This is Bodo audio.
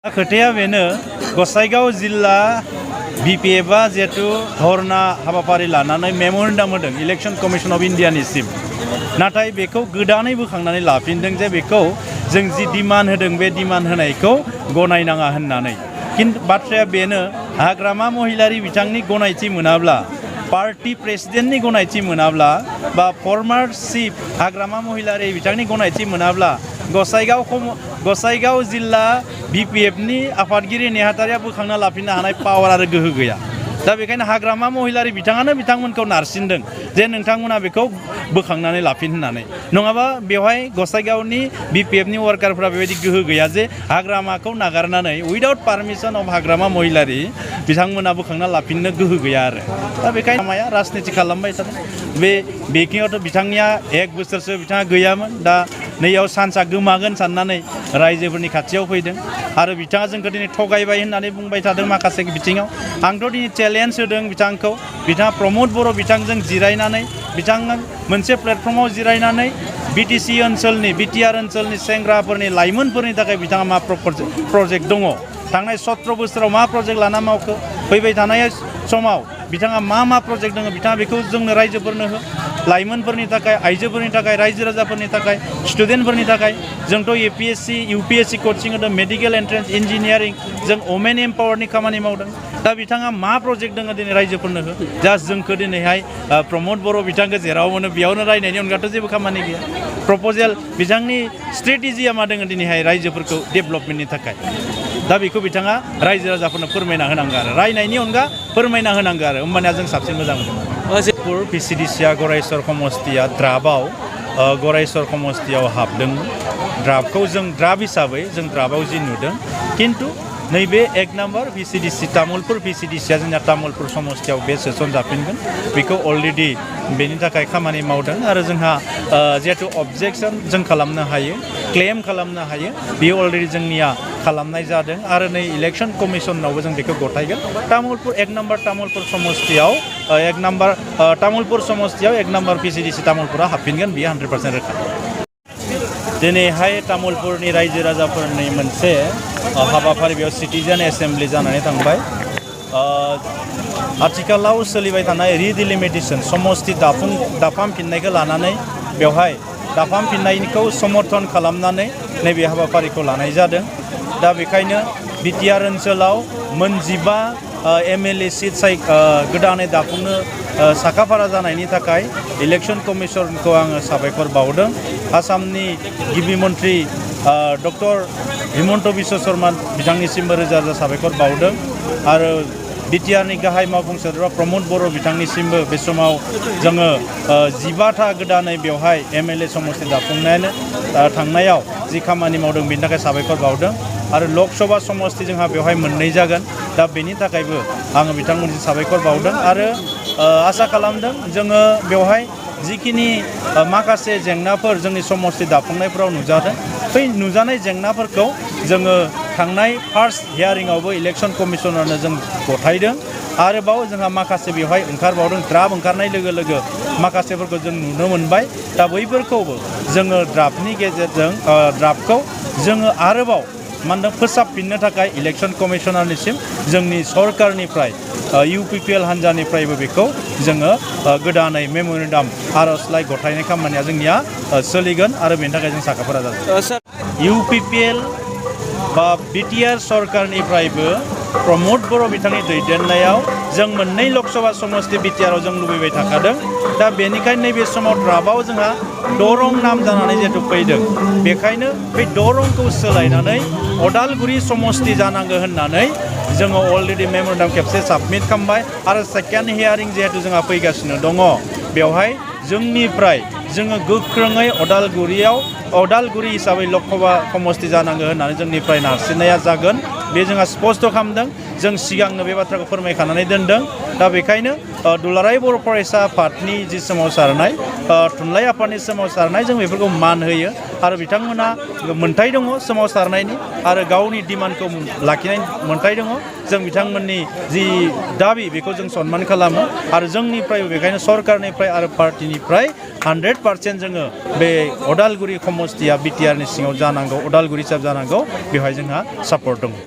खोथाया बेनो गसाइगाव जिल्ला बिपिएफआ जिहेतु धरना हाबाफारि लानानै मेम'रेन्डाम होदों इलेक्शन कमिशन अफ इन्डियानिसिम नाथाय बेखौ गोदानै बोखांनानै लाफिनदों जे बेखौ जों जि डिमान्ड होदों बे डिमान्ड होनायखौ गनायनाङा होननानै किन्तु बाथ्राया बेनो हाग्रामा महिलारि बिथांनि गनायथि मोनाब्ला पार्टी प्रेसिडेन्टनि गनायथि मोनाब्ला बा फर्मार चिफ हाग्रामा महिलारि बिथांनि गनायथि मोनाब्ला गसाइगाव जिल्ला बिपिएफनि आफादगिरि नेहाथारिया बोखांना लाफिननो हानाय पावार आरो गोहो गैया दा बेखायनो हाग्रामा महिलारि बिथाङानो बिथांमोनखौ नारसिनदों जे नोंथांमोना बेखौ बोखांनानै लाफिन होननानै नङाबा बेवहाय गसाइगावनि बिपिएफनि वार्कारफोरा बेबायदि गोहो गैया जे हाग्रामाखौ नागारनानै उइदाउट पारमिसन अफ हाग्रामा महिलारि बिथांमोना बोखांना लाफिननो गोहो गैया आरो दा बेखायनो हाग्रामाया राजनिति खालामबाय थादों बेखिनियावथ' बिथांनिया 1 बोसोरसो बिथाङा गैयामोन दा नैयाव सान्सआ गोमागोन साननानै रायजोफोरनि खाथियाव फैदों आरो बिथाङा जोंखौ दिनै थगायबाय होननानै बुंबाय थादों माखासे बिथिङाव आंथ' दिनै चेलेन्ज होदों बिथांखौ बिथाङा प्रमद बर' बिथांजों जिरायनानै बिथाङा मोनसे प्लेटफर्माव जिरायनानै बिटिसि ओनसोलनि बिटिआर ओनसोलनि सेंग्राफोरनि लाइमोनफोरनि थाखाय बिथाङा मा प्रजेक्ट दङ थांनाय 17 बोसोराव मा प्रजेक्ट लाना मावखो फैबाय थानाय समाव बिथाङा मा प्रजेक्ट दङ बिथाङा बेखौ जोंनो रायजोफोरनो हो लाइमोनफोरनि थाखाय आइजोफोरनि थाखाय रायजो राजाफोरनि थाखाय स्टुडेन्टफोरनि थाखाय जोंथ' एपीएससी यूपीएससी कोचिं होदों मेडिकेल एन्ट्रेन्स इन्जिनियारिं जों वमेन एम्पावारनि खामानि मावदों दा बिथाङा मा प्रजेक्ट दङ दिनै रायजोफोरनो हो जास्ट जोंखौ दिनैहाय प्रमद बर' बिथांखौ जेराव मोनो बेयावनो रायनायनि अनगाथ' जेबो खामानि गैया प्रप'जेल बिथांनि स्ट्रेटेजिया मा दङ दिनैहाय रायजोफोरखौ डेभेलपमेन्टनि थाखाय दा बेखौ बिथाङा रायजो राजाफोरनो फोरमायना होनांगौ आरो रायनायनि अनगा फोरमायना होनांगौ आरो होमबानिया जों साबसिन मोजां मोनो पिसिडिसिआ गरायसर समस्तिया ड्राफ्टआव गरायसर समस्तियाव हाबदों ड्राफ्टखौ जों ड्राफ्ट हिसाबै जों ड्राफ्टआव जि नुदों किन्तु नैबे 1 नम्बर पिसिडिसि तामुलपुर पिसिडिसिआ जोंना तामुलपुर समस्तियाव बे सोसनजाफिनगोन बेखौ अलरेडि बेनि थाखाय खामानि मावदों आरो जोंहा जिहेतु अबजेक्सन जों खालामनो हायो क्लेम खालामनो हायो बेयो अलरेडि जोंनिया खालामनाय जादों आरो नै इलेक्शन कमिशनावबो जों बेखौ गथायगोन तामुलपुर 1 नम्बर तामुलपुर समस्तियाव 1 नम्बर तामुलपुर समस्तियाव 1 नम्बर पिसिडिसि तामुलपुरा हाबफिनगोन बेयो 100% रोखा दिनैहाय तामुलपुरनि रायजो राजाफोरनि मोनसे हाबाफारि बेयाव सिटिजेन एसेम्बलि जानानै थांबाय आथिखालाव सोलिबाय थानाय रिडिलिमिटेसन समस्ति दाफामफिननायखौ लानानै बेवहाय दाफामफिननायखौ समर्थन खालामनानै नैबे हाबाफारिखौ लानाय जादों दा बेखायनो बिटिआर ओनसोलाव 15 एमएलए सिट गोदानै दाफुंनो साखाफारा जानायनि थाखाय इलेक्शन कमिशनखौ आङो साबायखर बावदों आसामनि गिबि मन्त्रि डक्टर हिमन्त बिश्व शर्मा बिथांनिसिमबो रोजा रोजा साबायखर बावदों आरो बिटिआरनि गाहाय मावफुं सोद्रोमा प्रमद बर' बिथांनिसिमबो बे समाव जोङो 15था गोदानै बेवहाय एमएलए समस्ति दाफुंनायानो थांनायाव जि खामानि मावदों बेनि थाखाय साबायखर बावदों आरो लकसभा समस्ति जोंहा बेवहाय 2 जागोन दा बेनि थाखायबो आङो बिथांमोनजों साबायखर बावदों आरो आसा खालामदों जोङो बेवहाय जिखिनि माखासे जेंनाफोर जोंनि समस्ति दाफुंनायफोराव नुजादों बै नुजानाय जेंनाफोरखौ जोङो थांनाय फार्स्ट हियारिंआवबो इलेक्शन कमिशनारनो जों गथायदों आरोबाव जोंहा माखासे बेवहाय ओंखारबावदों ड्राफ्ट ओंखारनाय लोगो लोगो माखासेफोरखौ जों नुनो मोनबाय दा बैफोरखौबो जोङो ड्राफ्टनि गेजेरजों ड्राफ्टखौ जोङो आरोबाव मानोना फोसाबफिननो थाखाय इलेक्शन कमिशनारनिसिम जोंनि सरकारनिफ्राय इउपिपिएल हान्जानिफ्रायबो बेखौ जोङो गोदानै मेम'रेन्डाम आर'जलाइ गथायनाय खामानिया जोंनिया सोलिगोन आरो बेनि थाखाय जों साखाफारा जागोन इउपिपिएल बा बिटिआर सरकारनिफ्रायबो प्रमद बर' बिथांनि दैदेननायाव जों 2 लकसभा समस्ति बिटिआरआव जों लुबैबाय थाखादों दा बेनिखायनो नैबे समाव ड्राफ्टआव जोंहा दरं नाम जानानै जिहेतु फैदों बेखायनो बे दरंखौ सोलायनानै अदालगुरि समस्ति जानांगौ होननानै जोङो अलरेडि मेम'रेन्डाम खेबसे साबमिट खालामबाय आरो सेकेन्ड हियारिं जिहेतु जोंहा फैगासिनो दङ बेवहाय जोंनिफ्राय जोङो गोख्रोङै अदालगुरि हिसाबै लकसभा समस्ति जानांगौ होननानै जोंनिफ्राय नारसिननाया जागोन बे जोंहा स्पष्ट खालामदों जों सिगांनो बे बाथ्राखौ फोरमायखानानै दोनदों दा बेखायनो दुलाराय बर' फरायसा आफादनि जि सोमावसारनाय थुनलाइ आफादनि सोमावसारनाय जों बेफोरखौ मान होयो आरो बिथांमोना मोन्थाय दङ सोमावसारनायनि आरो गावनि डिमान्डखौ लाखिनायनि मोन्थाय दङ जों बिथांमोननि जि दाबि बेखौ जों सन्मान खालामो आरो जोंनिफ्रायबो बेखायनो सरकारनिफ्राय आरो पार्टिनिफ्राय 100% जोङो बे अदालगुरि समस्तिया बिटिआरनि सिङाव जानांगौ अदालगुरि हिसाब जानांगौ बेवहाय जोंहा सापर्ट दङ।